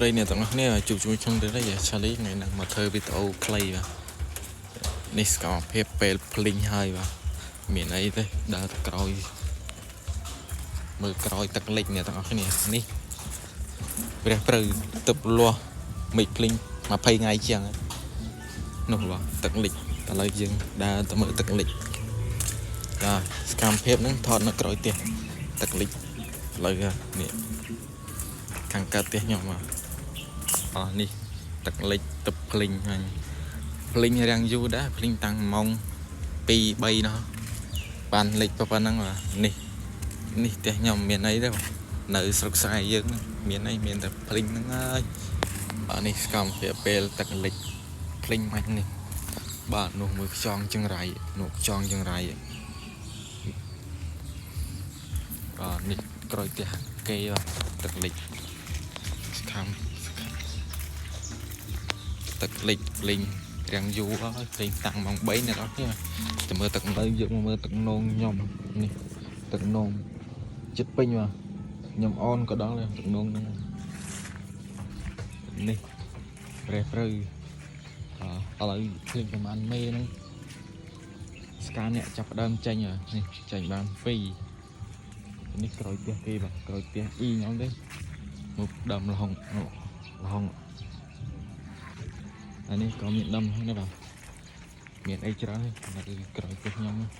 ស្តីអ្នកទាំងអស់គ្នាជួបជាមួយខ្ញុំទៀតហើយឆាលីថ្ងៃនេះមកធ្វើវីដេអូខ្លីបាទនេះសកម្មភាពពេលភ្លីងហើយបាទមានអីទេដើរទៅក្រោយមើលក្រោយទឹកលិចអ្នកទាំងអស់គ្នានេះព្រះព្រៅទឹកលាស់មេឃភ្លីង20ថ្ងៃជាងហើយនោះបាទទឹកលិចឥឡូវយើងដើរទៅមើលទឹកលិចបាទសកម្មភាពហ្នឹងថតនៅក្រោយផ្ទះទឹកលិចឥឡូវនេះខាងកើតផ្ទះខ្ញុំបាទ អស់នេះទឹកលិចទឹកភ្លីងហ្នឹងភ្លីងរាំងយូរដែរភ្លីងតាំងម៉ោង2 3នោះបានលិចប៉ុណ្ណឹងបាទនេះនេះផ្ទះខ្ញុំមានអីទេបាទនៅស្រុកស្រែយើងហ្នឹងមានអីមានតែភ្លីងហ្នឹងហើយបាទនេះសកម្មភាពពេលទឹកលិចភ្លីងមាញ់នេះបាទនោះមួយខ្យងចង្រៃនោះខ្យងចង្រៃបាទនេះក្រោយផ្ទះគេបាទទឹកលិចសកម្ម ទឹកលិចភ្លេងរាំងយូរហើយភ្លេងតាំងម៉ោង3អ្នកនរគ្នាទៅមើលទឹកនៅយកមកមើលទឹកនងខ្ញុំនេះទឹកនងចិត្តពេញបាទខ្ញុំអនក៏ដល់ដែរទឹកនងហ្នឹងនេះព្រះព្រៅអឥឡូវភ្លេងប្រហែលមេហ្នឹងស្កាអ្នកចាប់ផ្ដើមចេញហើយនេះចេញបាន2នេះក្រោយផ្ទះគេបាទក្រោយផ្ទះអ៊ីខ្ញុំទេមកដើមលហុងនោះលហុង អានេះក៏មានដុំហ្នឹងដែរបាទមានអីច្រើនទេនៅក្រោយផ្ទះខ្ញុំហ្នឹង